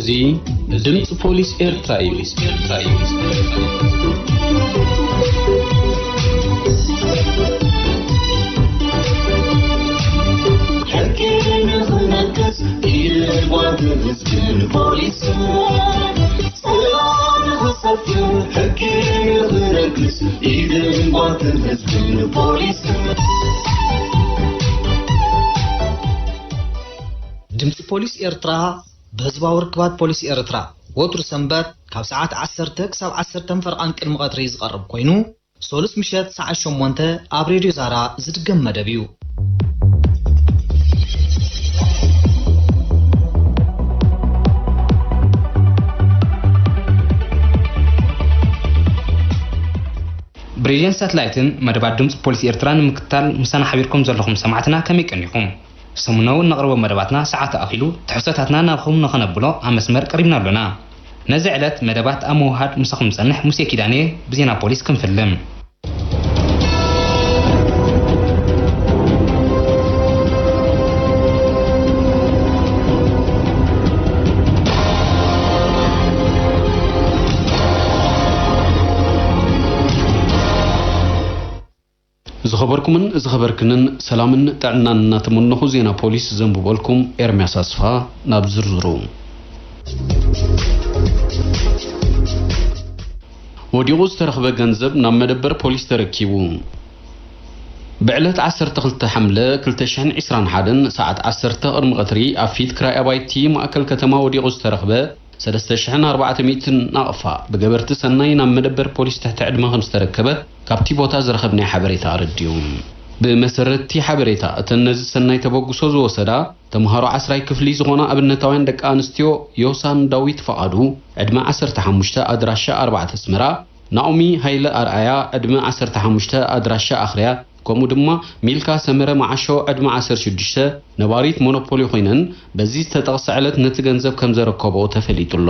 እዚ ድምፂ ፖሊስ ኤርትራ እዩ። ሕጊ ንኽነግስ ኢድን ጓንትን ህዝብን ፖሊስን፣ ሰላም ንኽሰፍን ሕጊ ንኽነግስ ኢድን ጓንትን ህዝብን ፖሊስን። ድምፂ ፖሊስ ኤርትራ ብህዝባዊ ርክባት ፖሊስ ኤርትራ ወትሩ ሰንበት ካብ ሰዓት ዓሰርተ ክሳብ ዓሰርተ ፈርቓን ቅድሚ ቀትሪ ዝቐርብ ኮይኑ፣ ሶሉስ ምሸት ሰዓት ሸሞንተ ኣብ ሬድዮ ዛራ ዝድገም መደብ እዩ። ብሬድዮን ሳትላይትን መደባት ድምፂ ፖሊስ ኤርትራ ንምክትታል ምሳና ሓቢርኩም ዘለኹም ሰማዕትና ከመይ ቀኒኹም? ሰሙናዊ እነቕርቦ መደባትና ሰዓት ኣኺሉ፣ ትሕዝቶታትና ናብኹም ንኸነብሎ ኣብ መስመር ቀሪብና ኣሎና። ነዚ ዕለት መደባት ኣብ ምውሃድ ምሳኹም ዝጸንሕ ሙሴ ኪዳነ ብዜና ፖሊስ ክንፍልም። ዝኸበርኩምን ዝኸበርክንን ሰላምን ጥዕናን እናተመነኹ ዜና ፖሊስ ዘንብበልኩም ኤርምያስ ኣስፋ። ናብ ዝርዝሩ። ወዲቑ ዝተረኽበ ገንዘብ ናብ መደበር ፖሊስ ተረኪቡ። ብዕለት ዓሰርተ ክልተ ሓምለ ክልተ ሽሕን ዕስራን ሓደን ሰዓት ዓሰርተ ቅድሚ ቀትሪ ኣብ ፊት ክራይ ኣባይቲ ማእከል ከተማ ወዲቑ ዝተረኽበ ሰለስተ ሽሕን ኣርባዕተ ሚእትን ናቕፋ ብገበርቲ ሰናይ ናብ መደበር ፖሊስ ትሕቲ ዕድመ ከም ዝተረከበ ካብቲ ቦታ ዝረኸብናዮ ሓበሬታ ኣረዲኡ። ብመሰረት እቲ ሓበሬታ፣ እተን ነዚ ሰናይ ተበግሶ ዝወሰዳ ተምሃሮ ዓስራይ ክፍሊ ዝኾና ኣብነታውያን ደቂ ኣንስትዮ ዮሳን ዳዊት ፍቓዱ፣ ዕድመ ዓሰርተ ሓሙሽተ፣ ኣድራሻ ኣርባዕተ ኣስመራ፣ ናኦሚ ሃይለ ኣርኣያ፣ ዕድመ ዓሰርተ ሓሙሽተ፣ ኣድራሻ ኣኽርያ፣ ከምኡ ድማ ሚልካ ሰመረ መዓሾ፣ ዕድመ ዓሰርተ ሽዱሽተ፣ ነባሪት ሞኖፖሊ ኮይነን፣ በዚ ዝተጠቕሰ ዕለት ነቲ ገንዘብ ከም ዘረከብኦ ተፈሊጡ ኣሎ።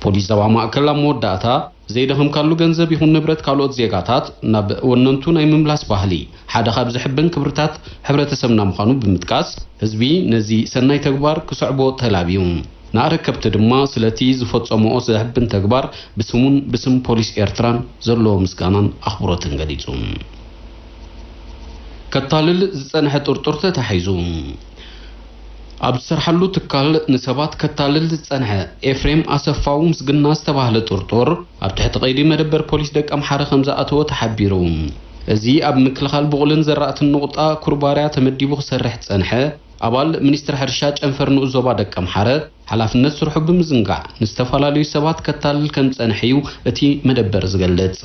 ፖሊስ ዞባ ማእከል ኣብ መወዳእታ፣ ዘይደኸምካሉ ገንዘብ ይኹን ንብረት ካልኦት ዜጋታት ናብ ወነንቱ ናይ ምምላስ ባህሊ ሓደ ካብ ዘሕብን ክብርታት ሕብረተሰብና ምዃኑ ብምጥቃስ፣ ህዝቢ ነዚ ሰናይ ተግባር ክስዕቦ ተላብዩ። ንኣረከብቲ ድማ ስለቲ ዝፈጸምኦ ዘሕብን ተግባር ብስሙን ብስም ፖሊስ ኤርትራን ዘለዎ ምስጋናን ኣኽብሮትን ገሊጹ። ከታልል ዝጸንሐ ጥርጡር ተታሒዙ። ኣብ ዝሰርሓሉ ትካል ንሰባት ከታልል ዝጸንሐ ኤፍሬም ኣሰፋው ምስግና ዝተባህለ ጥርጡር ኣብ ትሕቲ ቀይዲ መደበር ፖሊስ ደቀምሓረ ከም ዝኣተወ ተሓቢሩ። እዚ ኣብ ምክልኻል ብቑልን ዘራእትን ንቑጣ ኩርባርያ ተመዲቡ ክሰርሕ ዝጸንሐ ኣባል ሚኒስትሪ ሕርሻ ጨንፈር ንኡስ ዞባ ደቀምሓረ፣ ሓላፍነት ስርሑ ብምዝንጋዕ ንዝተፈላለዩ ሰባት ከታልል ከም ዝጸንሐ እዩ እቲ መደበር ዝገልጽ።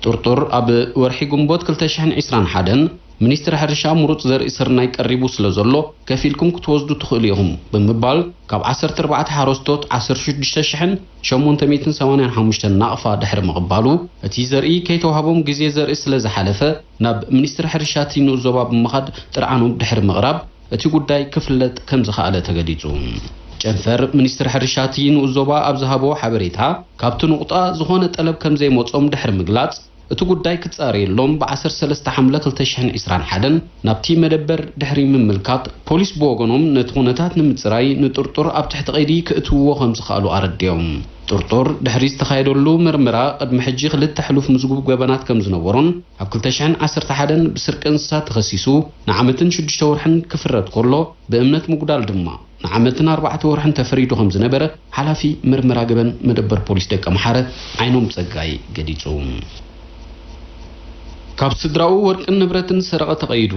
ጥርጡር ኣብ ወርሒ ግንቦት ክልተ ሽሕን ዕስራን ሓደን ሚኒስትሪ ሕርሻ ምሩጽ ዘርኢ ስርናይ ቀሪቡ ስለ ዘሎ፣ ከፊልኩም ክትወስዱ ትኽእሉ ኢኹም ብምባል፣ ካብ ዓሰርተ ኣርባዕተ ሓረስቶት ዓሰርተ ሽዱሽተ ሽሕን ሸሞንተ ሚእትን ሰማንያን ሓሙሽተን ናቕፋ ድሕሪ ምቕባሉ፣ እቲ ዘርኢ ከይተዋህቦም ግዜ ዘርኢ ስለ ዝሓለፈ፣ ናብ ሚኒስትሪ ሕርሻ እቲ ንኡስ ዞባ ብምኻድ ጥርዓኖም ድሕሪ ምቕራብ፣ እቲ ጉዳይ ክፍለጥ ከም ዝኸኣለ ተገሊጹ። ጨንፈር ሚኒስትሪ ሕርሻ እቲ ንኡስ ዞባ ኣብ ዝሃቦ ሓበሬታ፣ ካብቲ ንቑጣ ዝኾነ ጠለብ ከም ዘይመጾም ድሕሪ ምግላጽ፣ እቲ ጉዳይ ክጻረየሎም ብ ዓሰርተ ሰለስተ ሓምለ ክልተ ሽሕን ዕስራን ሓደን ናብቲ መደበር ድሕሪ ምምልካት፣ ፖሊስ ብወገኖም ነቲ ኩነታት ንምጽራይ ንጥርጡር ኣብ ትሕቲ ቀይዲ ክእትውዎ ከም ዝኸኣሉ ኣረዲኦም። ጥርጡር ድሕሪ ዝተኻየደሉ ምርመራ፣ ቅድሚ ሕጂ ክልተ ሕሉፍ ምዝጉብ ገበናት ከም ዝነበሮን ኣብ ክልተ ሽሕን ዓሰርተ ሓደን ብስርቂ እንስሳት ተኸሲሱ ንዓመትን ሽዱሽተ ወርሕን ክፍረድ ከሎ፣ ብእምነት ምጉዳል ድማ ንዓመትን ኣርባዕተ ወርሕን ተፈሪዱ ከም ዝነበረ ሓላፊ ምርመራ ገበን መደበር ፖሊስ ደቀምሓረ ዓይኖም ጸጋይ ገሊጹ። ካብ ስድራኡ ወርቅን ንብረትን ዝሰረቐ ተቐይዱ።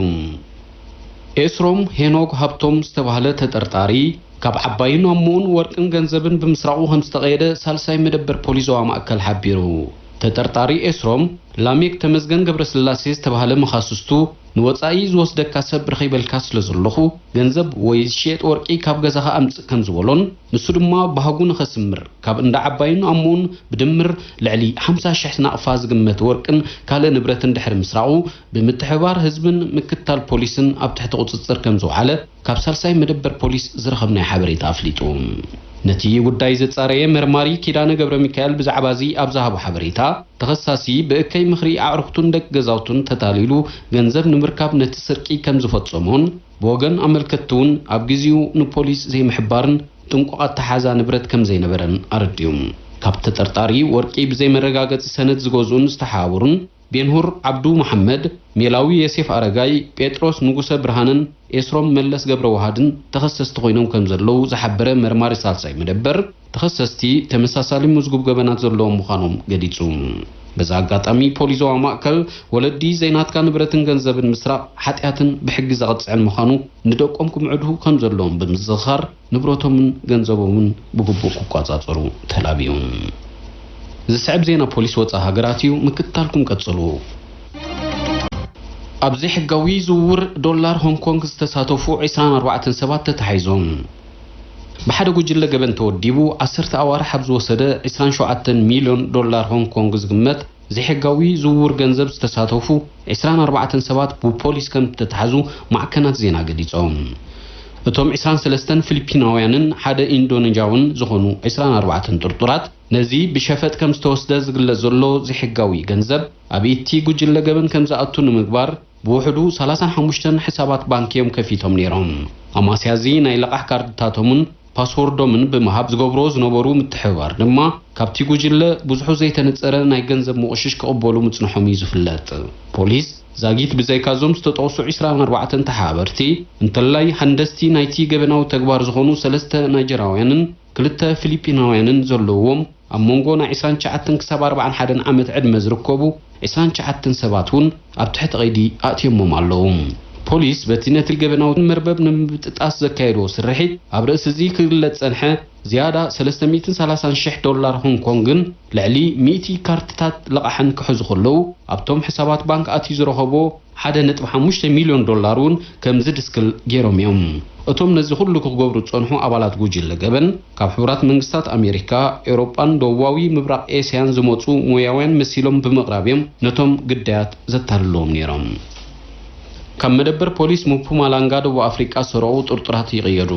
ኤስሮም ሄኖክ ሃብቶም ዝተባህለ ተጠርጣሪ፣ ካብ ዓባይን ኣሞኡን ወርቅን ገንዘብን ብምስራቑ ከም ዝተቐየደ ሳልሳይ መደበር ፖሊስ ዞባ ማእከል ሓቢሩ። ተጠርጣሪ ኤስሮም፣ ላሜክ ተመስገን ገብረስላሴ ዝተባህለ መኻስስቱ፣ ንወጻኢ ዝወስደካ ሰብ ረኺበልካ ስለ ዘለኹ፣ ገንዘብ ወይ ዝሽየጥ ወርቂ ካብ ገዛኻ ኣምጽእ ከም ዝበሎን፣ ንሱ ድማ ባህጉ ንኸስምር፣ ካብ እንዳ ዓባይን ኣሞኡን ብድምር ልዕሊ ሓምሳ ሽሕ ናቕፋ ዝግመት ወርቅን ካልእ ንብረትን ድሕሪ ምስራቑ፣ ብምትሕብባር ህዝብን ምክትታል ፖሊስን ኣብ ትሕቲ ቁጽጽር ከም ዝወዓለ ካብ ሳልሳይ መደበር ፖሊስ ዝረኸብናዮ ሓበሬታ ኣፍሊጡ። ነቲ ጉዳይ ዘጻረየ መርማሪ ኪዳነ ገብረ ሚካኤል ብዛዕባ እዚ ኣብ ዝሃቦ ሓበሬታ፣ ተኸሳሲ ብእከይ ምኽሪ ኣዕሩኽቱን ደቂ ገዛውቱን ተታሊሉ ገንዘብ ንምርካብ ነቲ ስርቂ ከም ዝፈጸሞን፣ ብወገን ኣመልከትቲ እውን ኣብ ግዜኡ ንፖሊስ ዘይምሕባርን ጥንቁቕ ኣተሓዛ ንብረት ከም ዘይነበረን ኣረዲኡ። ካብ ተጠርጣሪ ወርቂ ብዘይ መረጋገጺ ሰነድ ዝገዝኡን ዝተሓባበሩን ቤንሁር ዓብዱ መሓመድ፣ ሜላዊ የሴፍ ኣረጋይ፣ ጴጥሮስ ንጉሰ ብርሃንን ኤስሮም መለስ ገብረ ዋህድን ተኸሰስቲ ኮይኖም ከም ዘለዉ ዝሓበረ መርማሪ ሳልሳይ መደበር፣ ተኸሰስቲ ተመሳሳሊ መዝጉብ ገበናት ዘለዎም ምዃኖም ገሊጹ። በዚ ኣጋጣሚ ፖሊስ ዞባ ማእከል፣ ወለዲ ዘይናትካ ንብረትን ገንዘብን ምስራቕ ሓጢኣትን ብሕጊ ዘቐጽዕን ምዃኑ ንደቆም ክምዕዱ ከም ዘለዎም ብምዝኽኻር፣ ንብረቶምን ገንዘቦምን ብግቡእ ክቆጻጸሩ ተላብዩ። ዝስዕብ ዜና ፖሊስ ወጻኢ ሃገራት እዩ፣ ምክትታልኩም ቀጽሉ። ኣብ ዘይሕጋዊ ዝውውር ዶላር ሆንግ ኮንግ ዝተሳተፉ ዕስራን ኣርባዕተን ሰባት ተታሒዞም። ብሓደ ጉጅለ ገበን ተወዲቡ ዓሰርተ ኣዋርሕ ኣብ ዝወሰደ ዕስራን ሸውዓተን ሚልዮን ዶላር ሆንግ ኮንግ ዝግመት ዘይሕጋዊ ዝውውር ገንዘብ ዝተሳተፉ ዕስራን ኣርባዕተን ሰባት ብፖሊስ ከም ዝተታሕዙ ማዕከናት ዜና ገሊጾም። እቶም ዕስራን ሰለስተን ፊሊፒናውያንን ሓደ ኢንዶኔዥያውን ዝኾኑ ዕስራን ኣርባዕተን ጥርጡራት፣ ነዚ ብሸፈጥ ከም ዝተወስደ ዝግለጽ ዘሎ ዘይሕጋዊ ገንዘብ ኣብ ኢቲ ጉጅለ ገበን ከም ዝኣቱ ንምግባር፣ ብውሕዱ ሰላሳን ሓሙሽተን ሕሳባት ባንኪ እዮም ከፊቶም ነይሮም። ኣማስያዚ ናይ ለቓሕ ካርድታቶምን ፓስወርዶምን ብምሃብ ዝገብሮ ዝነበሩ ምትሕብባር ድማ፣ ካብቲ ጉጅለ ብዙሑ ዘይተነጸረ ናይ ገንዘብ ምቑሽሽ ክቕበሉ ምጽንሖም እዩ ዝፍለጥ። ፖሊስ፣ ዛጊት ብዘይካዞም ዝተጠቕሱ ዕስራን ኣርባዕተን ተሓባበርቲ፣ እንተላይ ሃንደስቲ ናይቲ ገበናዊ ተግባር ዝኾኑ ሰለስተ ናይጀራውያንን ክልተ ፊሊፒናውያንን ዘለውዎም፣ ኣብ መንጎ ናይ ዕስራን ትሽዓተን ክሳብ ኣርባዓን ሓደን ዓመት ዕድመ ዝርከቡ ዕስራን ትሽዓተን ሰባት እውን ኣብ ትሕቲ ቀይዲ ኣእትዮሞም ኣለዉ። ፖሊስ በቲ ነቲ ገበናዊ መርበብ ንምብጥጣስ ዘካየድዎ ስርሒት፣ ኣብ ርእሲ እዚ ክግለጽ ጸንሐ ዝያዳ ሰለስተ ሚእትን ሰላሳን ሽሕ ዶላር ሆንግ ኮንግን ልዕሊ ሚእቲ ካርድታት ለቓሕን ክሕዙ ከለዉ፣ ኣብቶም ሕሳባት ባንክ ኣትዩ ዝረኸቦ ሓደ ነጥቢ ሓሙሽተ ሚልዮን ዶላር እውን ከም ዝድስክል ገይሮም እዮም። እቶም ነዚ ኩሉ ክገብሩ ዝጸንሑ ኣባላት ጉጅለ ገበን፣ ካብ ሕቡራት መንግስታት ኣሜሪካ፣ ኤውሮጳን ደቡባዊ ምብራቕ ኤስያን ዝመጹ ሞያውያን መሲሎም ብምቕራብ እዮም ነቶም ግዳያት ዘታልልዎም ነይሮም። ካብ መደበር ፖሊስ ሙፑማላንጋ ደቡብ ኣፍሪቃ ዝሰረቑ ጥርጡራት ይቕየዱ።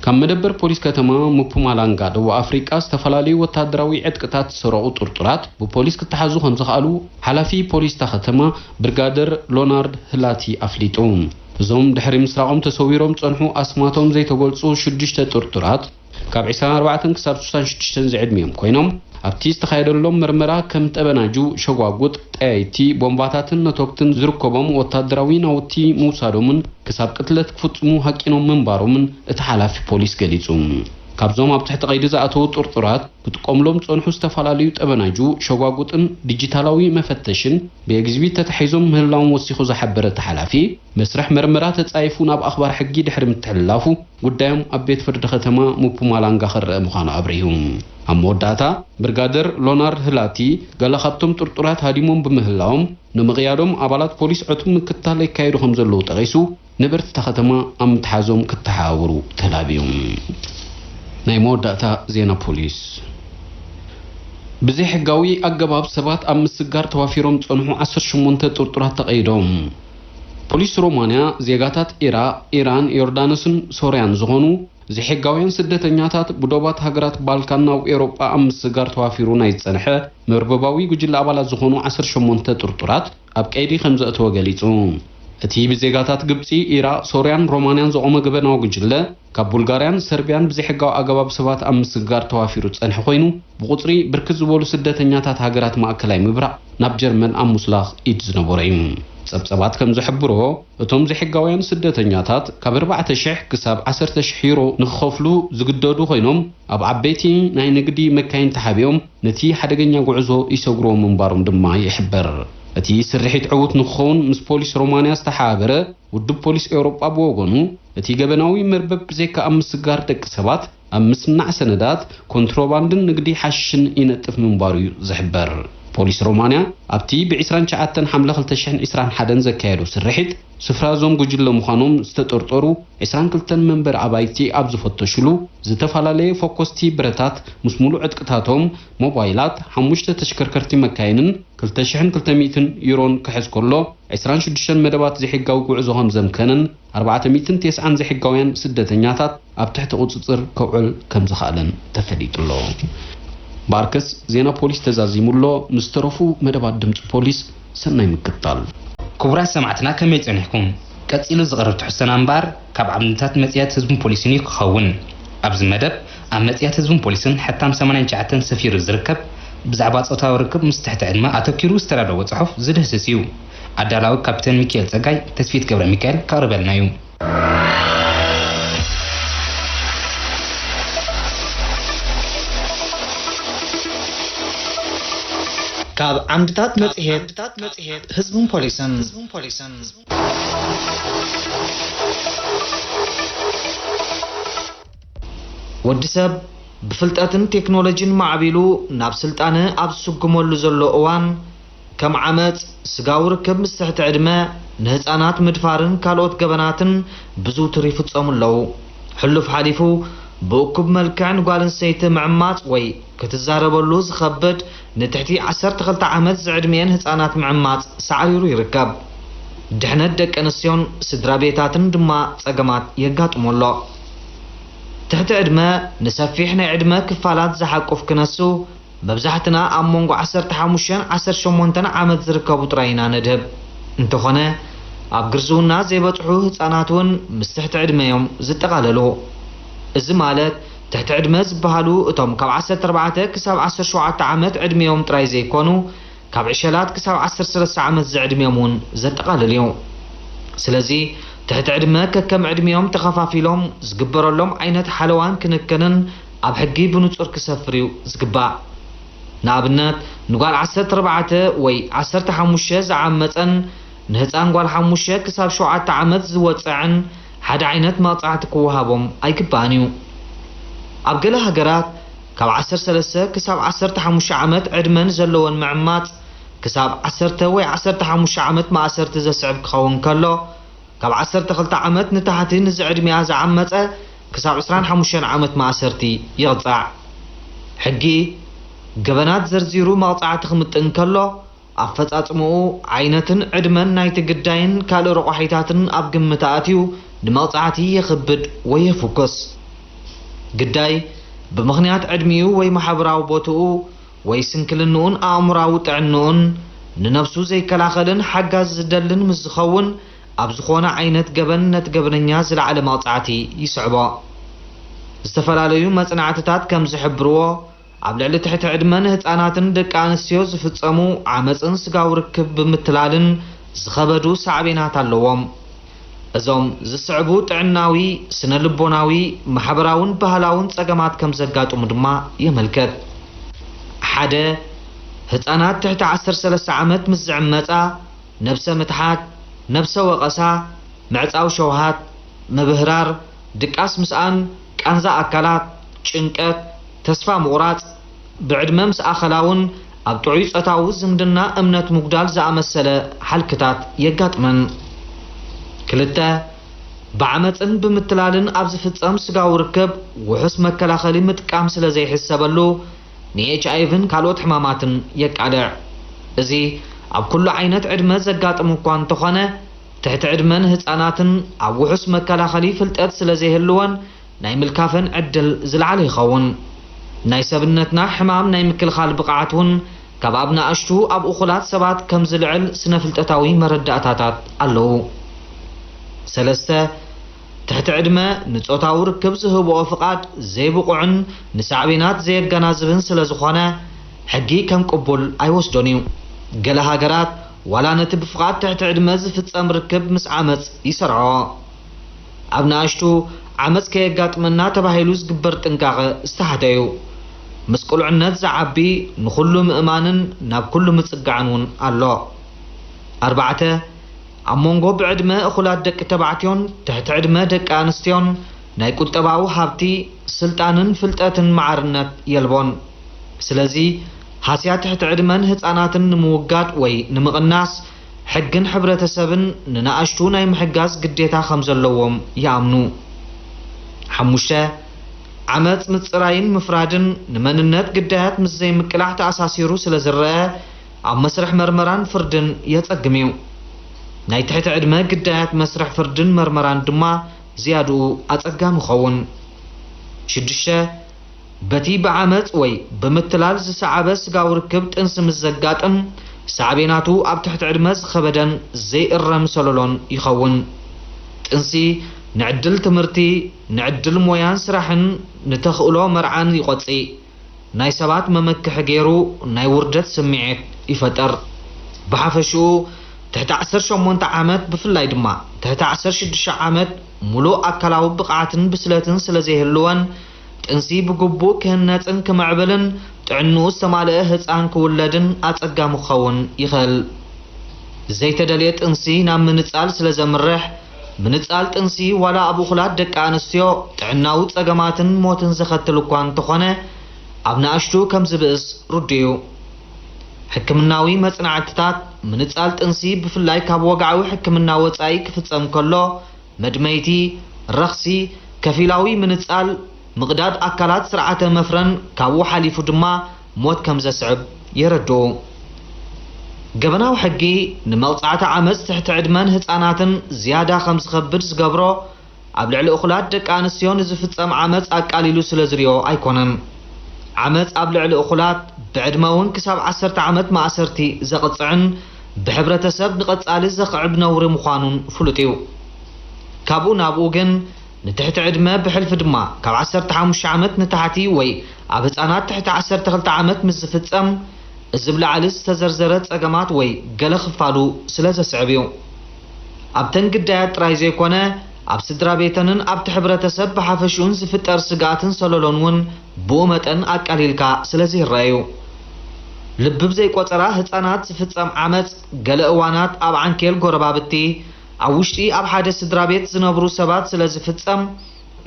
ካብ መደበር ፖሊስ ከተማ ሙፑማላንጋ ደቡብ ኣፍሪቃ ዝተፈላለዩ ወታደራዊ ዕጥቅታት ዝሰረቑ ጥርጡራት ብፖሊስ ክተሓዙ ከም ዝኸኣሉ ሓላፊ ፖሊስ እታ ከተማ ብርጋደር ሎናርድ ህላቲ ኣፍሊጡ። እዞም ድሕሪ ምስራቖም ተሰዊሮም ዝጸንሑ ኣስማቶም ዘይተገልጹ ሽዱሽተ ጥርጡራት ካብ ዕስራን ኣርባዕተን ክሳብ ስሳን ሽዱሽተን ዝዕድሚኦም ኮይኖም፣ ኣብቲ ዝተኻየደሎም መርመራ ከም ጠበናጁ፣ ሸጓጉጥ፣ ጠያይቲ፣ ቦምባታትን ነቶግትን ዝርከቦም ወታደራዊ ናውቲ ምውሳዶምን ክሳብ ቅትለት ክፍጽሙ ሃቂኖም ምንባሮምን እቲ ሓላፊ ፖሊስ ገሊጹ። ካብዞም ኣብ ትሕቲ ቀይዲ ዝኣተዉ ጥርጡራት ክጥቀምሎም ዝጸንሑ ዝተፈላለዩ ጠበናጁ፣ ሸጓጉጥን ዲጂታላዊ መፈተሽን ብኤግዚቢት ተታሒዞም ምህላዎም ወሲኹ ዝሓበረ እቲ ሓላፊ፣ መስርሕ መርመራ ተጻይፉ ናብ ኣኽባር ሕጊ ድሕሪ ምትሕልላፉ፣ ጉዳዮም ኣብ ቤት ፍርዲ ከተማ ሙፑማላንጋ ክረአ ምዃኑ ኣብሪሁ። ኣብ መወዳእታ፣ ብርጋደር ሎናርድ ህላቲ፣ ገለ ካብቶም ጥርጡራት ሃዲሞም ብምህላዎም፣ ንምቕያዶም ኣባላት ፖሊስ ዕቱብ ምክትታል የካየዱ ከም ዘለዉ ጠቒሱ፣ ነበርቲ እታ ከተማ ኣብ ምትሓዞም ክተሓባበሩ ተላብዮም። ናይ መወዳእታ ዜና ፖሊስ። ብዘይሕጋዊ ኣገባብ ሰባት ኣብ ምስጋር ተዋፊሮም ዝጸንሑ ዓሰርተ ሸሞንተ ጥርጡራት ተቐይዶም። ፖሊስ ሮማንያ፣ ዜጋታት ኢራቕ፣ ኢራን፣ ዮርዳኖስን ሶርያን ዝኾኑ ዘይሕጋውያን ስደተኛታት ብዶባት ሃገራት ባልካን ናብ ኤውሮጳ ኣብ ምስጋር ተዋፊሩ ናይ ዝጸንሐ መርበባዊ ጉጅለ ኣባላት ዝኾኑ ዓሰርተ ሸሞንተ ጥርጡራት ኣብ ቀይዲ ከም ዘእተወ ገሊጹ። እቲ ብዜጋታት ግብጺ፣ ኢራቕ፣ ሶርያን ሮማንያን ዝቖመ ገበናዊ ጉጅለ፣ ካብ ቡልጋርያን ሰርብያን ብዘይሕጋዊ ኣገባብ ሰባት ኣብ ምስጋር ተዋፊሩ ዝጸንሐ ኮይኑ፣ ብቑጽሪ ብርክት ዝበሉ ስደተኛታት ሃገራት ማእከላይ ምብራቕ ናብ ጀርመን ኣብ ሙስላኽ ኢድ ዝነበሮ እዩ። ጸብጸባት ከም ዝሕብሮ፣ እቶም ዘይሕጋውያን ስደተኛታት ካብ ኣርባዕተ ሽሕ ክሳብ ዓሰርተ ሽሕ ዩሮ ንክኸፍሉ ዝግደዱ ኮይኖም፣ ኣብ ዓበይቲ ናይ ንግዲ መካይን ተሓቢኦም ነቲ ሓደገኛ ጉዕዞ ይሰግርዎ ምንባሮም ድማ ይሕበር። እቲ ስርሒት ዕዉት ንክኸውን ምስ ፖሊስ ሮማንያ ዝተሓባበረ ውድብ ፖሊስ ኤውሮጳ ብወገኑ፣ እቲ ገበናዊ መርበብ ብዘይካ ኣብ ምስጋር ደቂ ሰባት፣ ኣብ ምስናዕ ሰነዳት፣ ኮንትሮባንድን ንግዲ ሓሽሽን ይነጥፍ ምንባሩ እዩ ዝሕበር። ፖሊስ ሮማንያ ኣብቲ ብ ዕስራን ትሽዓተን ሓምለ ክልተ ሽሕን ዕስራን ሓደን ዘካየዶ ስርሒት፣ ስፍራ እዞም ጉጅለ ምዃኖም ዝተጠርጠሩ ዕስራን ክልተን መንበሪ ኣባይቲ ኣብ ዝፈተሽሉ፣ ዝተፈላለየ ፈኮስቲ ብረታት ምስ ሙሉእ ዕጥቅታቶም፣ ሞባይላት፣ ሓሙሽተ ተሽከርከርቲ መካይንን ክልተ ሽሕን ክልተ ሚእትን ዩሮን ክሕዝ ከሎ፣ ዕስራን ሽዱሽተን መደባት ዘይሕጋዊ ጉዕዞ ከም ዘምከነን ኣርባዕተ ሚእትን ተስዓን ዘይሕጋውያን ስደተኛታት ኣብ ትሕቲ ቁጽጽር ከውዕል ከም ዝኸኣለን ተፈሊጡ ኣሎ። ብኣርከስ ዜና ፖሊስ ተዛዚሙ ኣሎ። ምስ ተረፉ መደባት ድምጺ ፖሊስ ሰናይ ምክትታል። ክቡራት ሰማዕትና ከመይ ጸኒሕኩም? ቀጺሉ ዝቐርብ ትሕዝቶና እምበኣር ካብ ዓምድታት መጽሔት ህዝብን ፖሊስን እዩ ክኸውን። ኣብዚ መደብ ኣብ መጽያት ህዝብን ፖሊስን ሕታም ሰማንያን ትሽዓተን ሰፊሩ ዝርከብ ብዛዕባ ጾታዊ ርክብ ምስ ትሕቲ ዕድመ ኣተኪሩ ዝተዳለወ ጽሑፍ ዝድህስስ እዩ። ኣዳላዊ ካፕተን ሚካኤል ጸጋይ፣ ተስፊት ገብረ ሚካኤል ከቕርበልና እዩ። ካብ ዓምድታት መጽሔት ህዝብን ፖሊስን። ወዲ ሰብ ብፍልጠትን ቴክኖሎጂን ማዕቢሉ ናብ ስልጣነ ኣብ ዝስጉመሉ ዘሎ እዋን፣ ከም ዓመጽ፣ ስጋዊ ርክብ ምስ ትሕቲ ዕድመ፣ ንህጻናት ምድፋርን ካልኦት ገበናትን ብዝውቱር ይፍጸሙ ኣለዉ። ሕሉፍ ሓሊፉ ብእኩብ መልክዕ ንጓል ኣንስተይቲ ምዕማጽ ወይ ክትዛረበሉ ዝኸብድ ንትሕቲ ዓሰርተ ክልተ ዓመት ዝዕድሚኤን ህጻናት ምዕማጽ ሳዕሪሩ ይርከብ። ድሕነት ደቂ ኣንስትዮን ስድራ ቤታትን ድማ ጸገማት የጋጥሞ ኣሎ። ትሕቲ ዕድመ ንሰፊሕ ናይ ዕድመ ክፋላት ዝሓቁፍ ክነሱ፣ መብዛሕትና ኣብ መንጎ ዓሰርተ ሓሙሽተን ዓሰርተ ሸሞንተን ዓመት ዝርከቡ ጥራይ ኢና ነድህብ። እንተኾነ፣ ኣብ ግርዝውና ዘይበጽሑ ህጻናት እውን ምስ ትሕቲ ዕድመ እዮም ዝጠቓለሉ። እዚ ማለት፣ ትሕቲ ዕድመ ዝበሃሉ እቶም ካብ ዓሰርተ ኣርባዕተ ክሳብ ዓሰርተ ሸውዓተ ዓመት ዕድሚኦም ጥራይ ዘይኮኑ፣ ካብ ዕሸላት ክሳብ ዓሰርተ ሰለስተ ዓመት ዝዕድሚኦም እውን ዘጠቓልል እዩ። ስለዚ፣ ትሕቲ ዕድመ ከከም ዕድሚኦም ተኸፋፊሎም ዝግበረሎም ዓይነት ሓለዋን ክንክንን ኣብ ሕጊ ብንጹር ክሰፍር እዩ ዝግባእ። ንኣብነት፣ ንጓል ዓሰርተ ኣርባዕተ ወይ ዓሰርተ ሓሙሽተ ዝዓመጸን ንህጻን ጓል ሓሙሽተ ክሳብ ሸውዓተ ዓመት ዝወጸዐን ሓደ ዓይነት መቕጻዕቲ ክወሃቦም ኣይግባእን እዩ። ኣብ ገለ ሃገራት፣ ካብ ዓሰርተ ሰለስተ ክሳብ ዓሰርተ ሓሙሽተ ዓመት ዕድመ ንዘለወን ምዕማጽ፣ ክሳብ ዓሰርተ ወይ ዓሰርተ ሓሙሽተ ዓመት ማእሰርቲ ዘስዕብ ክኸውን ከሎ፣ ካብ ዓሰርተ ክልተ ዓመት ንታሕቲ ንዝዕድሚኣ ዝዓመጸ ክሳብ ዕስራን ሓሙሽተን ዓመት ማእሰርቲ ይቕጻዕ። ሕጊ ገበናት ዘርዚሩ መቕጻዕቲ ክምጥን ከሎ፣ ኣፈጻጽምኡ፣ ዓይነትን ዕድመን ናይቲ ግዳይን ካልእ ረቋሒታትን ኣብ ግምት ኣእትዩ ንመቕጻዕቲ የኽብድ ወይ የፍኩስ። ግዳይ ብምኽንያት ዕድሚኡ ወይ ማሕበራዊ ቦትኡ ወይ ስንክልንኡን ኣእምሮኣዊ ጥዕንኡን ንነብሱ ዘይከላኸልን ሓጋዝ ዝደልን ምስ ዝኸውን፣ ኣብ ዝኾነ ዓይነት ገበን ነቲ ገበነኛ ዝለዓለ መቕጻዕቲ ይስዕቦ። ዝተፈላለዩ መጽናዕትታት ከም ዝሕብርዎ፣ ኣብ ልዕሊ ትሕቲ ዕድመ ንህጻናትን ደቂ ኣንስትዮ ዝፍጸሙ ዓመጽን ስጋዊ ርክብ ብምትላልን ዝኸበዱ ሳዕቤናት ኣለዎም። እዞም ዝስዕቡ ጥዕናዊ፣ ስነ ልቦናዊ፣ ማሕበራውን ባህላውን ጸገማት ከም ዘጋጥሙ ድማ የመልክት። ሓደ፣ ህጻናት ትሕቲ ዓሰርተ ሰለስተ ዓመት ምስ ዝዕመጻ፣ ነብሰ ምትሓት፣ ነብሰ ወቐሳ፣ ምዕጻው ሸውሃት፣ ምብህራር፣ ድቃስ ምስኣን፣ ቃንዛ ኣካላት፣ ጭንቀት፣ ተስፋ ምቑራጽ፣ ብዕድመ ምስ ኣኸላ እውን ኣብ ጥዑይ ጾታዊ ዝምድና እምነት ምጉዳል ዝኣመሰለ ሃልክታት የጋጥመን። ክልተ፣ ብዓመጽን ብምትላልን ኣብ ዝፍጸም ስጋዊ ርክብ ውሑስ መከላኸሊ ምጥቃም ስለ ዘይሕሰበሉ፣ ንኤች ኣይ ቪን ካልኦት ሕማማትን የቃልዕ። እዚ ኣብ ኩሉ ዓይነት ዕድመ ዘጋጥም እኳ እንተኾነ፣ ትሕቲ ዕድመ ንህጻናትን ኣብ ውሑስ መከላኸሊ ፍልጠት ስለ ዘይህልወን ናይ ምልካፈን ዕድል ዝለዓለ ይኸውን። ናይ ሰብነትና ሕማም ናይ ምክልኻል ብቕዓት እውን ካብ ኣብ ንኣሽቱ ኣብ እኹላት ሰባት ከም ዝልዕል ስነ ፍልጠታዊ መረዳእታታት ኣለዉ። ሰለስተ፣ ትሕቲ ዕድመ ንጾታዊ ርክብ ዝህብኦ ፍቓድ ዘይብቑዕን ንሳዕቤናት ዘየገናዝብን ስለ ዝኾነ፣ ሕጊ ከም ቅቡል ኣይወስዶን እዩ። ገለ ሃገራት ዋላ ነቲ ብፍቓድ ትሕቲ ዕድመ ዝፍጸም ርክብ ምስ ዓመጽ ይሰርዖ። ኣብ ንኣሽቱ ዓመጽ ከየጋጥመና ተባሂሉ ዝግበር ጥንቃቐ ዝተሓተ እዩ። ምስ ቁልዕነት ዝዓቢ ንኹሉ ምእማንን ናብ ኩሉ ምጽጋዕን እውን ኣሎ። ኣርባዕተ፣ ኣብ መንጎ ብዕድመ እኹላት ደቂ ተባዕትዮን ትሕቲ ዕድመ ደቂ ኣንስትዮን ናይ ቁጠባዊ ሃብቲ፣ ስልጣንን ፍልጠትን ማዕርነት የልቦን። ስለዚ፣ ሃስያ ትሕቲ ዕድመን ህጻናትን ንምውጋድ ወይ ንምቕናስ፣ ሕግን ሕብረተሰብን ንነኣሽቱ ናይ ምሕጋዝ ግዴታ ከም ዘለዎም ይኣምኑ። ሓሙሽተ፣ ዓመጽ ምጽራይን ምፍራድን ንመንነት ግዳያት ምስ ዘይምቅላሕ ተኣሳሲሩ ስለ ዝረአ፣ ኣብ መስርሕ መርመራን ፍርድን የጸግም እዩ። ናይ ትሕቲ ዕድመ ግዳያት መስርሕ ፍርድን መርመራን ድማ ዝያድኡ ኣጸጋሚ ይኸውን። ሽዱሽተ፣ በቲ ብዓመጽ ወይ ብምትላል ዝሰዓበ ስጋዊ ርክብ ጥንሲ ምስ ዘጋጥም፣ ሳዕቤናቱ ኣብ ትሕቲ ዕድመ ዝኸበደን ዘይእረም ሰለሎን ይኸውን። ጥንሲ ንዕድል ትምህርቲ፣ ንዕድል ሞያን ስራሕን፣ ንተኽእሎ መርዓን ይቖጺ። ናይ ሰባት መመክሒ ገይሩ ናይ ውርደት ስምዒት ይፈጥር። ብሓፈሽኡ ትሕቲ ዓሰርተ ሸሞንተ ዓመት፣ ብፍላይ ድማ ትሕቲ ዓሰርተ ሽዱሽተ ዓመት፣ ሙሉእ ኣካላዊ ብቕዓትን ብስለትን ስለ ዘይህልወን፣ ጥንሲ ብግቡእ ክህነጽን ክምዕብልን ጥዕንኡ ዝተማልአ ህጻን ክውለድን ኣጸጋሚ ክኸውን ይኽእል። ዘይተደልየ ጥንሲ ናብ ምንጻል ስለ ዘምርሕ፣ ምንጻል ጥንሲ ዋላ ኣብ እኹላት ደቂ ኣንስትዮ ጥዕናዊ ጸገማትን ሞትን ዘኸትል እኳ እንተኾነ፣ ኣብ ንኣሽቱ ከም ዝብእስ ርዱእ እዩ። ሕክምናዊ መጽናዕትታት፣ ምንጻል ጥንሲ ብፍላይ ካብ ወግዓዊ ሕክምና ወጻኢ ክፍጸም ከሎ፣ መድመይቲ፣ ረኽሲ፣ ከፊላዊ ምንጻል፣ ምቕዳድ ኣካላት ስርዓተ መፍረን፣ ካብኡ ሓሊፉ ድማ ሞት ከም ዘስዕብ የረድኡ። ገበናዊ ሕጊ ንመቕጻዕቲ ዓመጽ ትሕቲ ዕድመን ህጻናትን ዝያዳ ከም ዝኸብድ ዝገብሮ፣ ኣብ ልዕሊ እኹላት ደቂ ኣንስትዮ ንዝፍጸም ዓመጽ ኣቃሊሉ ስለ ዝሪኦ ኣይኮነን። ዓመጽ ኣብ ልዕሊ እኹላት ብዕድመ እውን ክሳብ ዓሰርተ ዓመት ማእሰርቲ ዘቕጽዕን ብሕብረተሰብ ንቐጻሊ ዘኽዕብ ነውሪ ምዃኑን ፍሉጥ እዩ። ካብኡ ናብኡ ግን ንትሕቲ ዕድመ ብሕልፊ ድማ ካብ ዓሰርተ ሓሙሽተ ዓመት ንታሕቲ ወይ ኣብ ህጻናት ትሕቲ ዓሰርተ ክልተ ዓመት ምስ ዝፍጸም፣ እዚ ብላዕሊ ዝተዘርዘረ ጸገማት ወይ ገለ ክፋሉ ስለ ዘስዕብ እዩ። ኣብተን ግዳያት ጥራይ ዘይኮነ፣ ኣብ ስድራ ቤተንን ኣብቲ ሕብረተሰብ ብሓፈሽኡን ዝፍጠር ስግኣትን ሰለሎን እውን ብኡ መጠን ኣቃሊልካ ስለ ዘይረኣዩ። ልቢ ብዘይቆጸራ ህጻናት ዝፍጸም ዓመጽ፣ ገለ እዋናት ኣብ ዓንኬል ጎረባብቲ፣ ኣብ ውሽጢ ኣብ ሓደ ስድራ ቤት ዝነብሩ ሰባት ስለ ዝፍጸም፣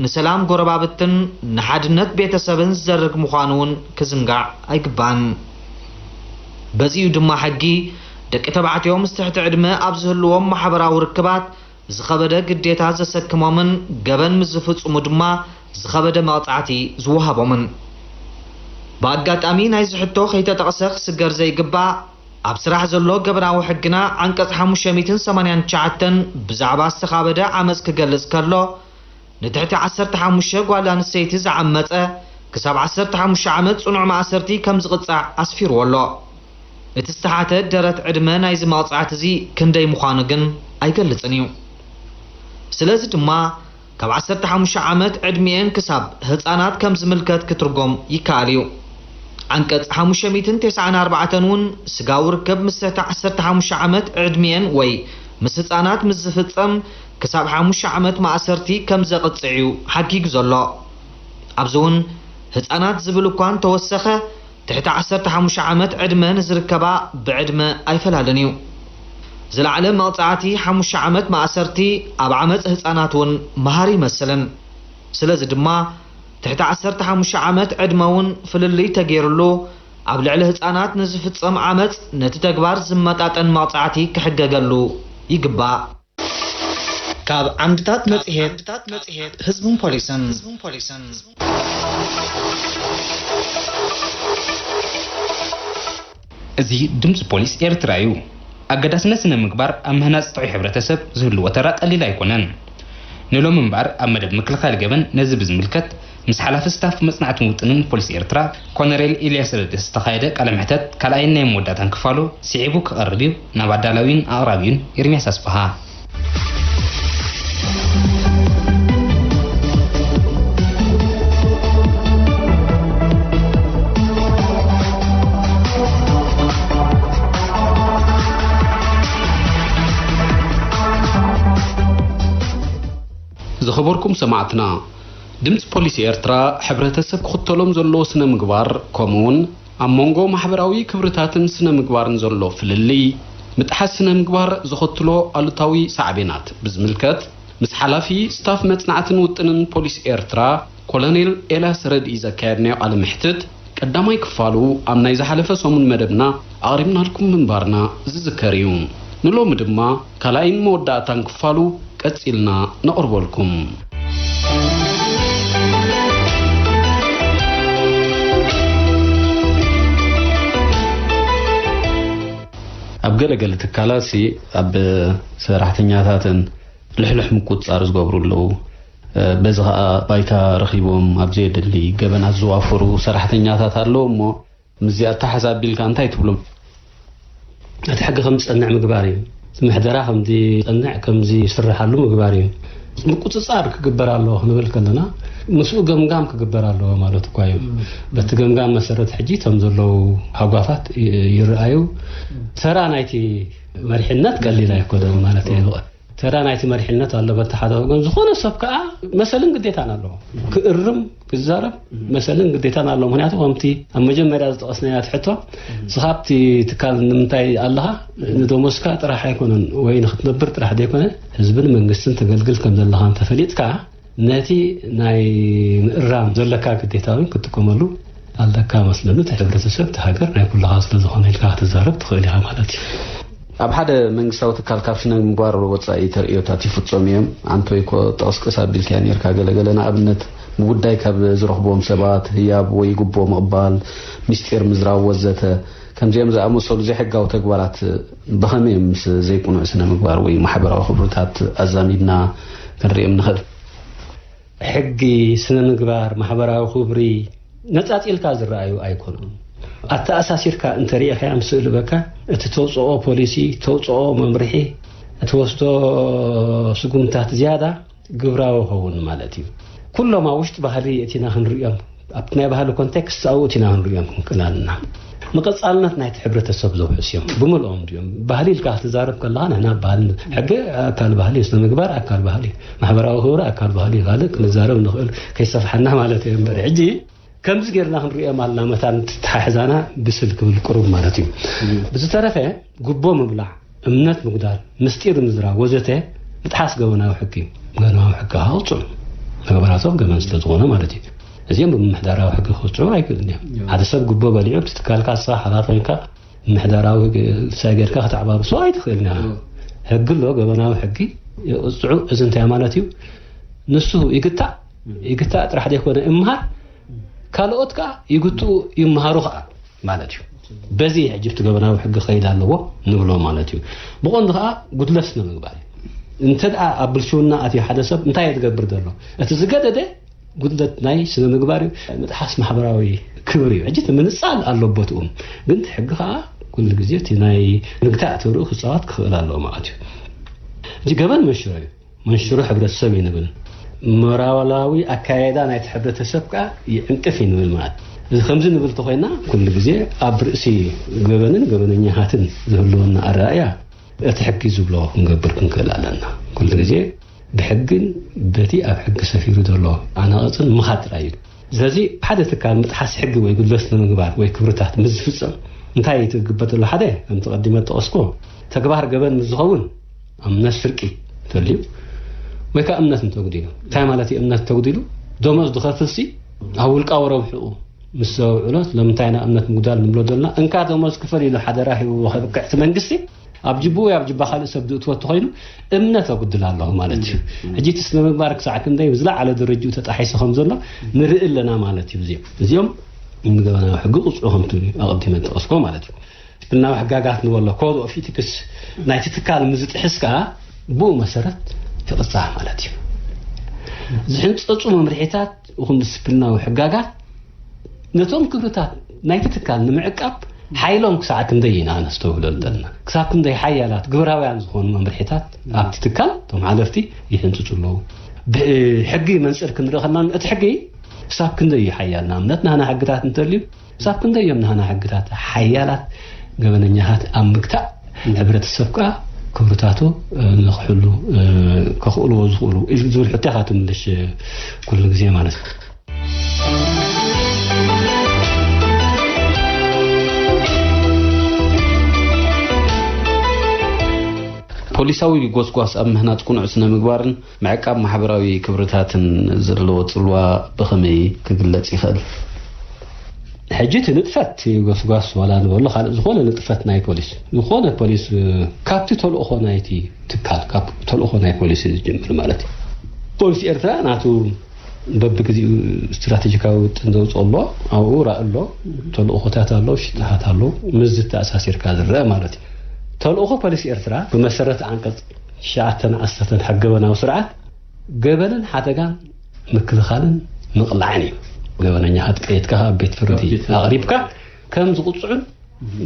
ንሰላም ጎረባብትን ንሓድነት ቤተሰብን ዝዘርግ ምዃኑ እውን ክዝንጋዕ ኣይግባእን። በዚ እዩ ድማ ሕጊ፣ ደቂ ተባዕትዮ ምስ ትሕቲ ዕድመ ኣብ ዝህልዎም ማሕበራዊ ርክባት ዝኸበደ ግዴታ ዘሰክሞምን፣ ገበን ምስ ዝፍጽሙ ድማ ዝኸበደ መቕጻዕቲ ዝወሃቦምን። ብኣጋጣሚ ናይዚ ሕቶ ከይተጠቕሰ ክስገር ዘይግባእ፣ ኣብ ስራሕ ዘሎ ገበናዊ ሕግና ዓንቀጽ ሓሙሽተ ሚእትን ሰማንያን ትሽዓተን ብዛዕባ ዝተኻበደ ዓመጽ ክገልጽ ከሎ፣ ንትሕቲ ዓሰርተ ሓሙሽተ ጓል ኣንስተይቲ ዝዓመጸ ክሳብ ዓሰርተ ሓሙሽተ ዓመት ጽኑዕ ማእሰርቲ ከም ዝቕጻዕ ኣስፊርዎ ኣሎ። እቲ ዝተሓተ ደረት ዕድመ ናይዚ መቕጻዕቲ እዚ ክንደይ ምዃኑ ግን ኣይገልጽን እዩ። ስለዚ ድማ ካብ ዓሰርተ ሓሙሽተ ዓመት ዕድሚኤን ክሳብ ህጻናት ከም ዝምልከት ክትርጎም ይከኣል እዩ። ዓንቀጽ ሓሙሽተ ሚእትን ተስዓን ኣርባዕተን እውን ስጋዊ ርከብ ምስ ትሕቲ ዓሰርተ ሓሙሽተ ዓመት ዕድሚኤን ወይ ምስ ህጻናት ምስ ዝፍጸም ክሳብ ሓሙሽተ ዓመት ማእሰርቲ ከም ዘቕጽዕ እዩ ሓጊጉ ዘሎ። ኣብዚ እውን ህጻናት ዝብል እኳ እንተወሰኸ፣ ትሕቲ ዓሰርተ ሓሙሽተ ዓመት ዕድመ ንዝርከባ ብዕድመ ኣይፈላልን እዩ። ዝለዓለ መቕጻዕቲ ሓሙሽተ ዓመት ማእሰርቲ ኣብ ዓመጽ ህጻናት እውን መሃሪ ይመስልን። ስለዚ ድማ ትሕቲ ዓሰርተ ሓሙሽተ ዓመት ዕድመ እውን ፍልልይ ተገይርሉ፣ ኣብ ልዕሊ ህጻናት ንዝፍጸም ዓመጽ ነቲ ተግባር ዝመጣጠን መቕጻዕቲ ክሕገገሉ ይግባእ። ካብ ዓምድታት መጽሔት ህዝብን ፖሊስን። እዚ ድምፂ ፖሊስ ኤርትራ እዩ። ኣገዳስነት ስነ ምግባር ኣብ ምህናፅ ጥዑይ ሕብረተሰብ ዝህልዎ ተራ ቀሊል ኣይኮነን። ንሎሚ እምበኣር ኣብ መደብ ምክልኻል ገበን ነዚ ብዝምልከት ምስ ሓላፊ ስታፍ መፅናዕትን ውጥንን ፖሊስ ኤርትራ ኮነሬል ኢልያስ ረድእ ዝተኻየደ ቃለ መሕተት ካልኣይን ናይ መወዳእታን ክፋሉ ስዒቡ ክቐርብ እዩ። ናብ ኣዳላዊን ኣቕራቢዩን ኤርሚያስ ኣስፍሃ። ዝኸበርኩም ሰማዕትና፣ ድምፂ ፖሊስ ኤርትራ ሕብረተሰብ ክኽተሎም ዘለዎ ስነ ምግባር፣ ከምኡውን ኣብ መንጎ ማሕበራዊ ክብርታትን ስነ ምግባርን ዘሎ ፍልልይ፣ ምጥሓስ ስነ ምግባር ዘኸትሎ ኣሉታዊ ሳዕቤናት ብዝምልከት፣ ምስ ሓላፊ ስታፍ መጽናዕትን ውጥንን ፖሊስ ኤርትራ ኮሎኔል ኤልያስ ረድኢ ዘካየድናዮ ቃለ መሕትት ቀዳማይ ክፋሉ ኣብ ናይ ዝሓለፈ ሰሙን መደብና ኣቕሪብናልኩም ምንባርና ዝዝከር እዩ። ንሎሚ ድማ ካልኣይን መወዳእታን ክፋሉ ቀጺልና ነቕርበልኩም። ኣብ ገለ ገለ ትካላት ሲ ኣብ ሰራሕተኛታትን ልሕልሕ ምቁጽጻር ዝገብሩ ኣለዉ። በዚ ኸኣ ባይታ ረኺቦም ኣብ ዘየድሊ ገበናት ዝዋፈሩ ሰራሕተኛታት ኣለዉ እሞ፣ ምስዚ ኣተሓሳቢ ኢልካ እንታይ ትብሎም? እቲ ሕጊ ከም ዝጸንዕ ምግባር እዩ። እቲ ምሕደራ ከም ዝጸንዕ፣ ከም ዝስርሓሉ ምግባር እዩ። ምቁፅፃር ክግበር ኣለዎ ክንብል ከለና ምስኡ ገምጋም ክግበር ኣለዎ ማለት እኳ እዩ። በቲ ገምጋም መሰረት ሕጂ እቶም ዘለዉ ሃጓፋት ይ- ይረኣዩ። ተራ ናይቲ መሪሕነት ቀሊል ኣይኮነን ማለት እዩ። ተራ ናይቲ መሪሕነት ኣሎ በቲ ሓደ ወገን፣ ዝኾነ ሰብ ከዓ መሰልን ግዴታን ኣለዎ። ክእርም ክዛረብ መሰልን ግዴታን ኣለዎ። ምክንያቱ ከምቲ ኣብ መጀመርያ ዝጠቐስናያ ትሕቶ፣ ንስኻ ኣብቲ ትካል ንምንታይ ኣለኻ? ንደሞዝካ ጥራሕ ኣይኮነን ወይ ንክትነብር ጥራሕ ዘይኮነ ህዝብን መንግስትን ተገልግል ከም ዘለኻ እንተፈሊጥካ፣ ነቲ ናይ ምእራም ዘለካ ግዴታ እውን ክትጥቀመሉ ኣለካ መስለኒ። እቲ ሕብረተሰብ፣ እቲ ሃገር ናይ ኩልኻ ስለ ዝኾነ ኢልካ ክትዛረብ ትኽእል ኢኻ ማለት እዩ። ኣብ ሓደ መንግስታዊ ትካል ካብ ስነ ምግባር ወፃኢ ተርእዮታት ይፍፀሙ እዮም። ኣንቶይ ኮ ጠቕስቅስ ኣቢልካያ ነርካ። ገለገለ ንኣብነት፣ ብጉዳይ ካብ ዝረኽብዎም ሰባት ህያብ ወይ ጉቦ ምቕባል፣ ምስጢር ምዝራብ ወዘተ፣ ከምዚኦም ዝኣመሰሉ ዘይሕጋዊ ተግባራት ብኸመይ እዮም ምስ ዘይቅኑዕ ስነ ምግባር ወይ ማሕበራዊ ክብርታት ኣዛሚድና ክንሪኦም ንኽእል? ሕጊ፣ ስነ ምግባር፣ ማሕበራዊ ክብሪ ነፃፂልካ ዝረኣዩ ኣይኮኑን። ኣተኣሳሲርካ እንተሪኢኻዮም ስእሊ በካ፣ እቲ ተውፅኦ ፖሊሲ፣ ተውፅኦ መምርሒ፣ እትወስዶ ስጉምታት ዝያዳ ግብራዊ ኸውን ማለት እዩ። ኩሎም ኣብ ውሽጢ ባህሊ እቲና ክንሪኦም፣ ኣብቲ ናይ ባህሊ ኮንቴክስት ኣብኡ እቲና ክንሪኦም ክንክእል ኣለና። ንቐፃልነት ናይቲ ሕብረተሰብ ዘውሕስ እዮም ብምልኦም ድዮም። ባህሊ ኢልካ ክትዛረብ ከለኻ ንሕና ባህሊ፣ ሕጊ ኣካል ባህሊ፣ ስነ ምግባር ኣካል ባህሊ፣ ማሕበራዊ ክብሪ ኣካል ባህሊ፣ ካልእ ክንዛረብ ንኽእል ከይሰፍሓና ማለት እዩ። እምበር ሕጂ ከምዚ ጌርና ክንሪኦም ኣለና፣ መታን ትተሓሕዛና ብስል ክብል ቅሩብ ማለት እዩ። ብዝተረፈ ጉቦ ምብላዕ፣ እምነት ምጉዳል፣ ምስጢር ምዝራብ ወዘተ ምጥሓስ ገበናዊ ሕጊ እዩ። ገበናዊ ሕጊ ከዓ ቅፅዑ፣ ተግባራቶም ገበን ስለ ዝኾነ ማለት እዩ። እዚኦም ብምምሕዳራዊ ሕጊ ክቅፅዑ ኣይክእልን እዮም። ሓደ ሰብ ጉቦ በሊዑ ብቲ ትካልካ ንስኻ ሓላፊ ኮይንካ ምምሕዳራዊ ሕጊ ሳይ ጌርካ ከተዕባብሶ ኣይትኽእልን ኢኻ። ሕጊ ኣሎ፣ ገበናዊ ሕጊ ይቕፅዑ። እዚ እንታይ ማለት እዩ? ንሱ ይግታእ፣ ይግታእ ጥራሕ ዘይኮነ እምሃር፣ ካልኦት ከዓ ይግትኡ ይምሃሩ ከዓ ማለት እዩ። በዚ ሕጂ እቲ ገበናዊ ሕጊ ክኸይድ ኣለዎ ንብሎ ማለት እዩ። ብቐንዱ ከዓ ጉድለት ስነ ምግባር እዩ። እንተ ደኣ ኣብ ብልሽውና ኣትዩ ሓደ ሰብ እንታይ እዩ ዝገብር ዘሎ? እቲ ዝገደደ ጉድለት ናይ ስነ ምግባር እዩ። ምጥሓስ ማሕበራዊ ክብሪ እዩ። ሕጂ እቲ ምንፃል ኣሎ ቦትኡ፣ ግን እቲ ሕጊ ከዓ ኩሉ ግዜ እቲ ናይ ምግታእ ተርኡ ክፃወት ክኽእል ኣለዎ ማለት እዩ። እዚ ገበን መንሽሮ እዩ። መንሽሮ ሕብረተሰብ እዩ ንብል። ሞራላዊ ኣካየዳ ናይቲ ሕብረተሰብ ከዓ ይዕንቅፍ እዩ ንብል ማለት። እዚ ከምዚ ንብል ተኮይና ኩሉ ግዜ ኣብ ርእሲ ገበንን ገበነኛታትን ዝህልወና ኣረኣእያ እቲ ሕጊ ዝብሎ ክንገብር ክንክእል ኣለና። ኩሉ ግዜ ብሕግን በቲ ኣብ ሕጊ ሰፊሩ ዘሎ ኣናቕጽን ምኻድ ጥራይ እዩ። ስለዚ ሓደ ትካል ምጥሓስ ሕጊ ወይ ጉድለት ንምግባር ወይ ክብርታት ምስ ዝፍጸም እንታይ እዩ ትግበር ዘሎ? ሓደ ከምቲ ቀዲመ ጠቐስኩ ተግባር ገበን ምስ ዝኸውን እምነት ስርቂ ተልዩ ወይ ከዓ እምነት እንተጉዲሉ። እንታይ ማለት እዩ እምነት እንተጉዲሉ? ደሞዝ ዝኸፍል ሲ ኣብ ውልቃዊ ረብሕኡ ምስ ዘውዕሎ ስለምንታይ ኢና እምነት ምጉዳል ንብሎ ዘለና? እንካ ደሞዝ ክፈል ኢሉ ሓደራ ሂብዎ ከብቅዕቲ መንግስቲ ኣብ ጅቡ ወይ ኣብ ጅባ ካልእ ሰብ ዝእትወ ተኮይኑ እምነት ኣጉድል ኣለኹ ማለት እዩ። ሕጂ እቲ ስነ ምግባር ክሳዕ ክንደይ ብዝለዓለ ደረጅኡ ተጣሒሱ ከም ዘሎ ንርኢ ኣለና ማለት እዩ። እዚኦም እዚኦም ንገበናዊ ሕጊ ቁፅዑ ከምቲ ኣቐዲመ ዝጠቐስኮ ማለት እዩ። ስፕልናዊ ሕጋጋት ንበሎ ኮድ ኦፍ ኢቲክስ ናይቲ ትካል ምዝጥሕስ ከዓ ብኡ መሰረት ይቕፃዕ ማለት እዩ። ዝሕንፀፁ መምርሒታት ይኹን ዲስፕሊናዊ ሕጋጋት ነቶም ክብርታት ናይቲ ትካል ንምዕቃብ ሓይሎም ክሳዕ ክንደይ ኢና ነስተውህለሉ ዘለና? ክሳብ ክንደይ ሓያላት ግብራውያን ዝኾኑ መምርሒታት ኣብቲ ትካል እቶም ሓለፍቲ ይሕንፅፁ ኣለዉ? ብሕጊ መንፅር ክንርኢ ከለና እቲ ሕጊ ክሳብ ክንደይ እዩ ሓያል? ንኣብነት ናህና ሕግታት እንተልዩ ክሳብ ክንደይ እዮም ናህና ሕግታት ሓያላት ገበነኛታት ኣብ ምግታእ ሕብረተሰብ ከዓ ክብርታቱ ንክሕሉ ከኽእልዎ ዝኽእሉ ዝብል ሕቶ ኢኻ ትምልሽ ኩሉ ግዜ ማለት እዩ። ፖሊሳዊ ጎስጓስ ኣብ ምህናፅ ቅኑዕ ስነ ምግባርን ምዕቃብ ማሕበራዊ ክብርታትን ዘለዎ ፅልዋ ብኸመይ ክግለፅ ይኽእል? ሕጂ እቲ ንጥፈት እቲ ጎስጓስ ዋላ ንበሎ ካልእ ዝኾነ ንጥፈት ናይ ፖሊስ ዝኾነ ፖሊስ ካብቲ ተልእኾ ናይቲ ትካል ካብ ተልእኾ ናይ ፖሊስ ዝጅምር ማለት እዩ። ፖሊስ ኤርትራ ናቱ በብግዜኡ ስትራቴጂካዊ ውጥን ዘውፅኦ ኣሎ። ኣብኡ ራእ ኣሎ፣ ተልእኾታት ኣሎ፣ ሽታሃት ኣሎ። ምስ ዝተኣሳሲርካ ዝረአ ማለት እዩ። ተልእኾ ፖሊስ ኤርትራ ብመሰረት ዓንቀፅ ትሽዓተን ዓሰርተን ሕገ ገበናዊ ስርዓት ገበንን ሓደጋን ምክልኻልን ምቕላዕን እዩ። ገበነኛታት ቀየድካ ኣብ ቤት ፍርዲ ኣቕሪብካ ከም ዝቕፅዑን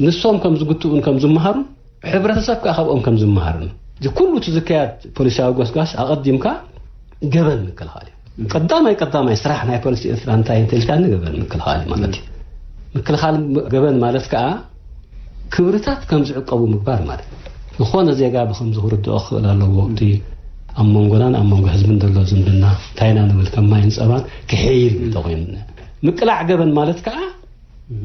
ንሶም ከም ዝግትኡን ከም ዝመሃሩን ሕብረተሰብ ከዓ ካብኦም ከም ዝመሃር ነው። እዚ ኩሉ እቲ ዝካየድ ፖሊሲያዊ ጎስጓስ ኣቐዲምካ ገበን ምክልኻል እዩ። ቀዳማይ ቀዳማይ ስራሕ ናይ ፖሊስ ኤርትራ እንታይ እንተልካኒ፣ ገበን ምክልኻል እዩ ማለት እዩ። ምክልኻል ገበን ማለት ከዓ ክብርታት ከም ዝዕቀቡ ምግባር ማለት እዩ። ዝኾነ ዜጋ ብኸምዚ ክርድኦ ክኽእል ኣለዎ። እቲ ኣብ መንጎናን ኣብ መንጎ ህዝብን ዘሎ ዝምድና፣ እንታይ ኢና ንብል፣ ከም ማይን ጸባን ክሕይል እንተኾይኑ። ምቅላዕ ገበን ማለት ከዓ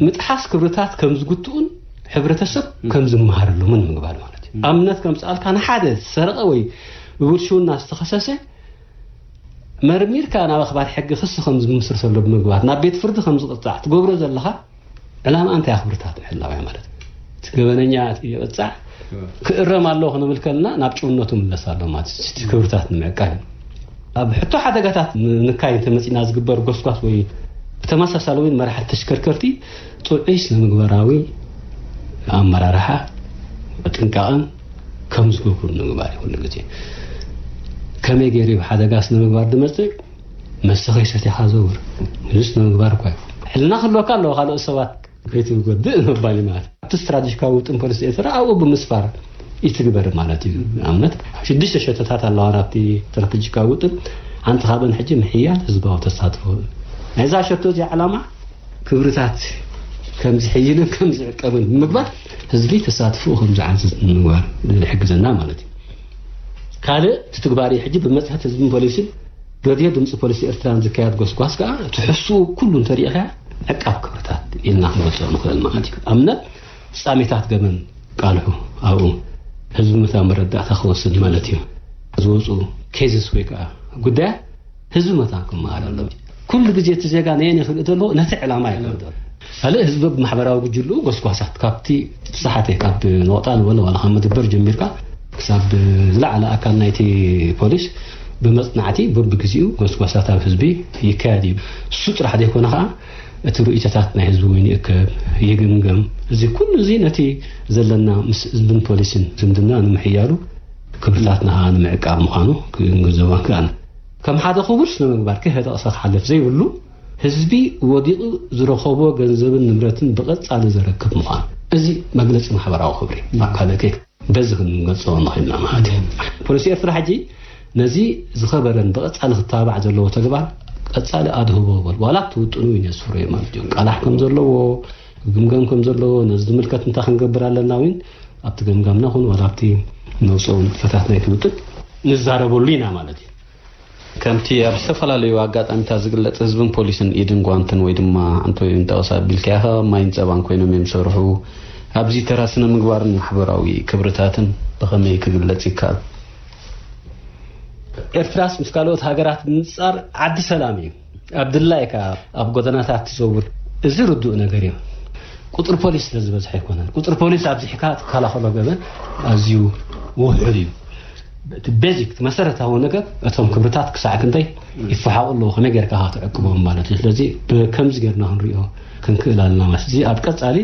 ምጥሓስ ክብርታት ከም ዝግትኡን ሕብረተሰብ ከም ዝመሃረሉምን ምግባር ማለት እዩ። ኣብነት ከምጽኣልካ፣ ንሓደ ዝሰረቐ ወይ ብብልሽውና ዝተኸሰሰ መርሚርካ ናብ ኣኽባር ሕጊ ክሲ ከም ዝምስርተሉ ብምግባር፣ ናብ ቤት ፍርዲ ከም ዝቕጻዕ ትገብሮ ዘለኻ ዕላማ እንታይ ኣኽብርታት ምሕላው እያ ማለት እዩ። እቲ ገበነኛ ይቕጻዕ፣ ክእረም ኣለዎ ክንብል ከለና ናብ ጭውነቱ ምለስ ኣሎ ማለት እዩ። እቲ ክብርታት ንምዕቃብ እዩ። ኣብ ሕቶ ሓደጋታት ምንካይ እንተመጺና ዝግበር ጎስጓስ ወይ ብተመሳሳሊ እውን መራሕቲ ተሽከርከርቲ ጥዑይ ስነ ምግባራዊ ኣመራርሓ ጥንቃቐን ከም ዝገብሩ ንምግባር እዩ። ኩሉ ግዜ ከመይ ገይሩ እዩ ሓደጋ ስነ ምግባር ዝመጽእ? መስተ ከይሰቲኻ ዘውር፣ እዚ ስነ ምግባር እኳ እዩ። ሕልና ክህልወካ ኣለዎ ካልኦት ሰባት ከይትጎድእ ምባል እዩ ማለት። ኣብቲ ስትራቴጂካዊ ውጥን ፖሊሲ ኤርትራ ኣብኡ ብምስፋር ይትግበር ማለት እዩ። ንኣብነት ሽዱሽተ ሸቶታት ኣለዋ ናብቲ ስትራቴጂካዊ ውጥን። ሓንቲ ካብን ሕጂ ምሕያል ህዝባዊ ተሳትፎ። ናይዛ ሸቶ እዚኣ ዕላማ ክብርታት ከም ዝሕይልን ከም ዝዕቀብን ብምግባር ህዝቢ ተሳትፎ ከም ዝዓዝዝ ንምግባር ዝሕግዘና ማለት እዩ። ካልእ እቲ ትግባር እዩ። ሕጂ ብመጽሔት ህዝብን ፖሊስን ሬድዮ ድምፂ ፖሊሲ ኤርትራን ዝካየድ ጎስጓስ ከዓ እቲ ሕሱኡ ኩሉ እንተሪኢኻ ዕቃብ ክብርታት ኢልና ክንገልጾ ንኽእል ማለት እዩ። ኣብነት ፍጻሜታት ገበን ቃልሑ ኣብኡ ህዝቢ መታ መረዳእታ ክወስድ ማለት እዩ። ዝወፁ ኬዝስ ወይ ከዓ ጉዳያት ህዝቢ መታ ክመሃር ኣለዎ። ኩሉ ግዜ እቲ ዜጋ ነየን ይኽልእ ዘለዎ ነቲ ዕላማ ይኸልእ ዘሎ። ካልእ ህዝቢ ብማሕበራዊ ጉጅልኡ ጎስጓሳት ካብቲ ብሳሓተ ካብ ነቑጣ ንበሎ ዋላ ካብ መደበር ጀሚርካ ክሳብ ዝለዓለ ኣካል ናይቲ ፖሊስ ብመጽናዕቲ በብግዜኡ ጎስጓሳት ኣብ ህዝቢ ይካየድ እዩ። እሱ ጥራሕ ዘይኮነ ከዓ እቲ ርእይቶታት ናይ ህዝቢ እውን ይእከብ፣ ይግምገም። እዚ ኩሉ እዚ ነቲ ዘለና ምስ ህዝብን ፖሊስን ዝምድና ንምሕያሉ ክብርታትና ከዓ ንምዕቃብ ምዃኑ ክንግንዘቦ ንክኣል። ከም ሓደ ክቡር ስነ ምግባር ከይተጠቕሰ ክሓልፍ ዘይብሉ ህዝቢ ወዲቑ ዝረኸቦ ገንዘብን ንብረትን ብቐጻሊ ዘረክብ ምዃኑ። እዚ መግለጺ ማሕበራዊ ክብሪ ኣብ ካልእ ከይ በዚ ክንገልጾ ንኽእልና ማለት እዩ። ፖሊሲ ኤርትራ ሕጂ ነዚ ዝኸበረን ብቐጻሊ ክተባባዕ ዘለዎ ተግባር ቀጻሊ ኣድህቦ በል ዋላ እቲ ውጥኑ እውን የስፍሮ እዩ ማለት እዩ። ቃላሕ ከም ዘለዎ፣ ግምገም ከም ዘለዎ፣ ነዚ ዝምልከት እንታይ ክንገብር ኣለና እውን ኣብቲ ገምጋምና ኹን ዋላ ኣብቲ ነውፅኦ ንጥፈታት ናይቲ ውጥን ንዛረበሉ ኢና ማለት እዩ። ከምቲ ኣብ ዝተፈላለዩ ኣጋጣሚታት ዝግለጽ ህዝብን ፖሊስን ኢድን ጓንትን ወይ ድማ ኣንቶይ እንጠቕስ ኣቢልካያ ከ ማይን ጸባን ኮይኖም እዮም ዝሰርሑ። ኣብዚ ተራ ስነ ምግባርን ማሕበራዊ ክብርታትን ብኸመይ ክግለጽ ይከኣል? ኤርትራስ ምስ ካልኦት ሃገራት ምንጻር ዓዲ ሰላም እዩ። ኣብ ድላይካ ኣብ ጎደናታት ትዘውር፣ እዚ ርዱእ ነገር እዩ። ቁጽሪ ፖሊስ ስለ ዝበዝሐ ኣይኮነን። ቁጽሪ ፖሊስ ኣብዚሕካ ትከላኸሎ ገበን ኣዝዩ ውሑድ እዩ። እቲ ቤዚክ፣ እቲ መሰረታዊ ነገር፣ እቶም ክብርታት ክሳዕ ክንደይ ይፈሓቑ ኣለዉ፣ ከመይ ጌርካ ክትዕቅቦም ማለት እዩ። ስለዚ ብከምዚ ጌርና ክንሪኦ ክንክእል ኣለና ማለት እዩ። ኣብ ቀጻሊ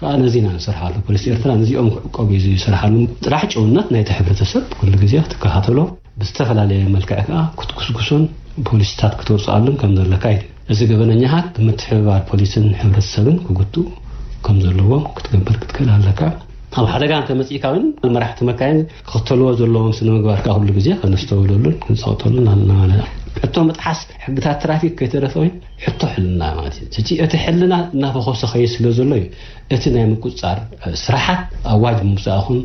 ከዓ ነዚ ኢና ንሰርሓሉ። ፖሊስ ኤርትራ ነዚኦም ክዕቀቡ እዩ ዝሰርሓሉ። ጥራሕ ጭውነት ናይቲ ሕብረተሰብ ኩሉ ግዜ ክትከታተሎ፣ ብዝተፈላለየ መልክዕ ከዓ ክትጉስጉሶን ፖሊሲታት ክትወፅኣሉን ከም ዘለካ እዩ። እዚ ገበነኛታት ብምትሕብባር ፖሊስን ሕብረተሰብን ክግቱ ከም ዘለዎም ክትገብር ክትክእል ኣለካ። ኣብ ሓደጋ እንተመፂእካ እውን መራሕቲ መካይን ክኽተልዎ ዘለዎም ስነ ምግባር ከዓ ኩሉ ግዜ ከነስተውለሉን ክንፀቕጠሉን ኣለና ማለት እዩ። ሕቶ ምጥሓስ ሕግታት ትራፊክ ከይተረፈ እውን ሕቶ ሕልና ማለት እዩ። ሕጂ እቲ ሕልና እናፈኾሰ ኸይድ ስለ ዘሎ እዩ እቲ ናይ ምቁፅፃር ስራሓት ኣዋጅ ምውፃእ ኹን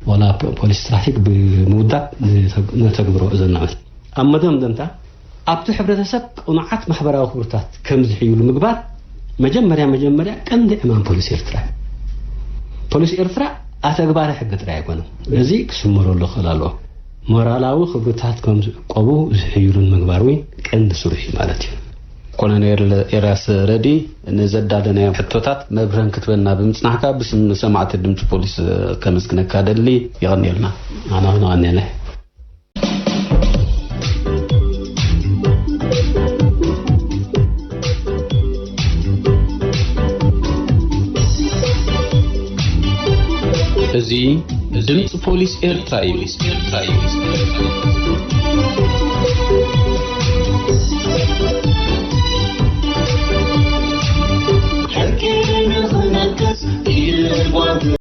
ዋላ ፖ-፣ ፖሊስ ትራፊክ ብምውዳብ ንተግ-፣ ነተግብሮ ዘለና ማለት። ኣብ መደምደምታ ኣብቲ ሕብረተሰብ ቅኑዓት ማሕበራዊ ክብርታት ከም ዝሕይሉ ምግባር መጀመርያ መጀመርያ ቀንዲ ዕማም ፖሊስ ኤርትራ እዩ። ፖሊስ ኤርትራ ኣተግባሪ ሕጊ ጥራይ ኣይኮነን። እዚ ክስመረሉ ክኽእል ኣለዎ። ሞራላዊ ክብርታት ከም ዝዕቀቡ ዝሕይሉን ምግባር እውን ቀንዲ ስርሑ እዩ ማለት እዩ። ኮሎኔል ኤርያስ ረዲ፣ ንዘዳለናዮም ሕቶታት መብርህን ክትበና ብምጽናሕካ ብስም ሰማዕቲ ድምጺ ፖሊስ ከመስግነካ ደሊ። የቐንየልና። ኣነ እውን ኣቐንየለ። እዚ ድምጺ ፖሊስ ኤርትራ እዩ።